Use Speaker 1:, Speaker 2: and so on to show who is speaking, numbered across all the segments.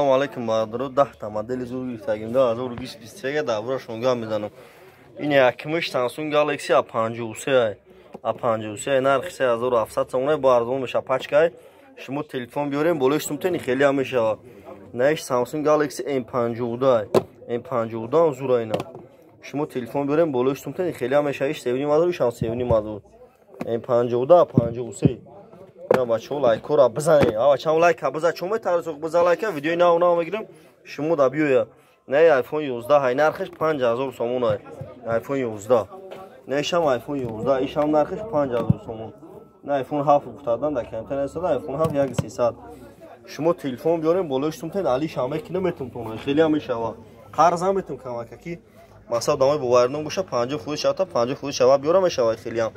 Speaker 1: Салому алейкум, бародаро. 10 та модели зур гирифтагим, 2023, дар борашон гап мезанам. Ин якмиш Samsung Galaxy A53, A53, нархи 3700 сомона, бо арзон меша, пачкай. Шумо телефон биёрем, болои сумтени хеле ҳам мешава. Наиш Samsung Galaxy M52, M52 ҳам зура ина. Шумо телефон биёрем, болои сумтени хеле ҳам мешава. Иш 3,5 ҳазор, ишам 3,5 ҳазор. M52, A53. На, бачаҳо, лайкора бизанед. Ава чам лайка биза, чом метарсоқ, биза лайка, видеои нав нав мегирем, шумо да биёя. Не iPhone 11 ҳай, нархиш 5000 сомон ай. iPhone 11. Не, ишам iPhone 11, ишам нархиш 5000 сомон. На iPhone 7 гуфтадан, дар камтар нестада, iPhone 7 1300. Шумо телефон биёрем, болои сумтен али шам мекунем, метум, хеле ҳам мешава. Қарз ҳам метум камака ки масалан дамои боварном боша, 50 фоиз шава, 50 фоиз шава, биёра мешава хеле ҳам.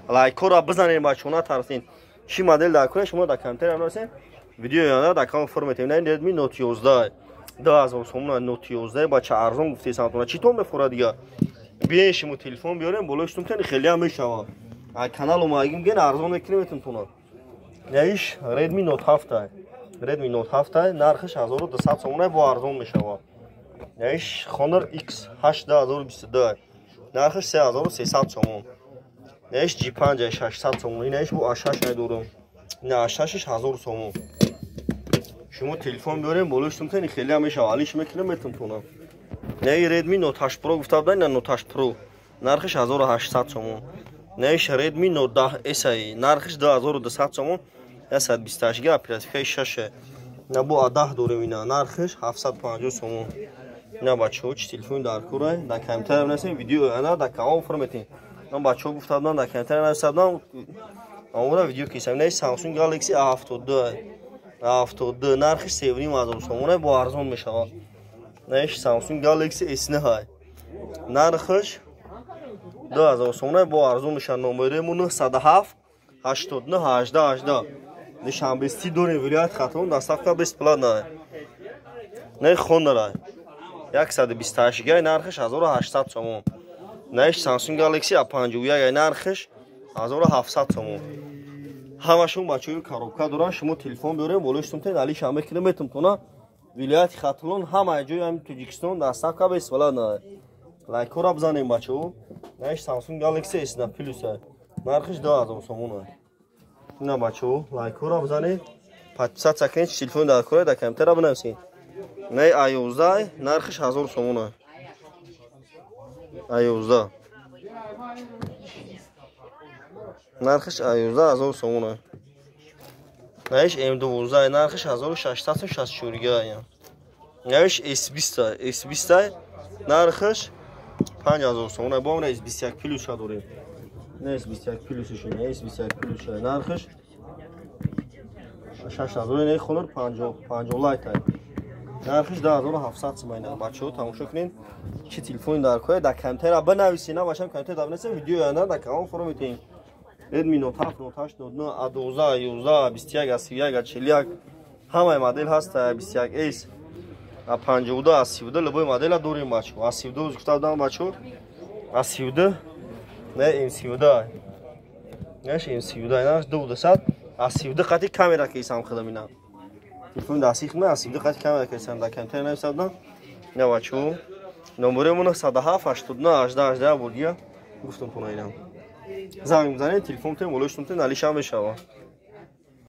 Speaker 1: Лайкора бизанед, бачаҳо, натарсин. Чӣ модел дар кунед, шумо дар комментария нависед, видео янда дар канал форметем. На Redmi Note 11, 2000 сомона Note 11, бача, арзон гуфтед самтона, чӣ тон мефурад дига. Биёен, шумо телефон биёрем, болои сумтен хеле ҳам мешава. А канал омагим ген, арзон мекунем, метум. Наиш Redmi Note 7, Redmi Note 7, нархиш 1200 сомона, бо арзон мешава. Наиш Honor X 8, 2022, нархиш 3300 сомон. Наиш G5, 600 сомон. Инаиш бу A6 дорам. Ина A6 1000 сомон. Шумо телефон биёрем, болои сумтени хеле ҳам мешава. Алиш мекунем, метум тона. Наи Redmi Note 8 Pro гуфта будан, ина Note 8 Pro. Нархиш 1800 сомон. Наиш Redmi Note 10 S, нархиш 2200 сомон. 128 га, оперативкаи 6. На бу A10 дорем ина, нархиш 750 сомон. Ина, бачаҳо, чи телефон дар курай, дар комментария нависем, видео ана дар канал форметем. Ман бачаҳо гуфта будам, дар комментария нависта будам, омода видео кисам. На Samsung Galaxy A72, A72, нархиш 3,5 ҳазор сомона, бо арзон мешавад. Наиш Samsung Galaxy S9, нархаш 2000 сомона, бо арзон мешавад. Номерему 907 89 18 18. Душанбе-Сити дорем, вилоят Хатлон, доставка бесплатная. Не Honor 128 гай, нархаш 1800 сомон. Наиш Samsung Galaxy A51, нархаш 1700 сомон. Ҳамашон, бачаҳои, коробка доранд. Шумо телефон биёрем, болои сумтен али шамбе километр тона, вилояти Хатлон, ҳамаи ҷои ҳами Тоҷикистон доставка бесплатная. Лайкора бизанем, бачаҳо. Наиш Samsung Galaxy S9 Plus, нархиш 2000 сомон. На, бачаҳо, лайкора бизанед, подписаться кунед. Телефон дар кора, дар комментария бинависед. Наи A11, нархиш 1000 сомон. A11, нархиш A11 1000 сомон. Наиш M12, нархиш 1664 га. Наиш S20, S20, нархиш 5000 сомон. Бо мо S21 Plus дорем. Не S21 Plus, не S21 Plus, нархиш 6000. Не Honor 50 50 Lite, нархиш 10700 сомон. Бачаҳо, тамошо кунед, чӣ телефони дар кора, дар комментария бинависед. На бачам, комментария бинависед, видео янда дар канал форо метем. Redmi Note 7, Note 8, Note 9, A12, 11, 21, A31, A41, ҳамаи модел ҳаст, 21S, A52, A32, любой модела дорем, бачаҳо. A32 гуфта будам, бачаҳо, A32, не M32, наш M32, наш 200, A32 қати камера кейсам худам ина. Телефони дастӣ худам A32 қати камера кейсам, дар комментария нависта будам. На, бачаҳо, номеремон 907 89 18 18 бурдия гуфтам тона, инам. Занг бизанед, телефон тем, болои шумтен алишам мешава.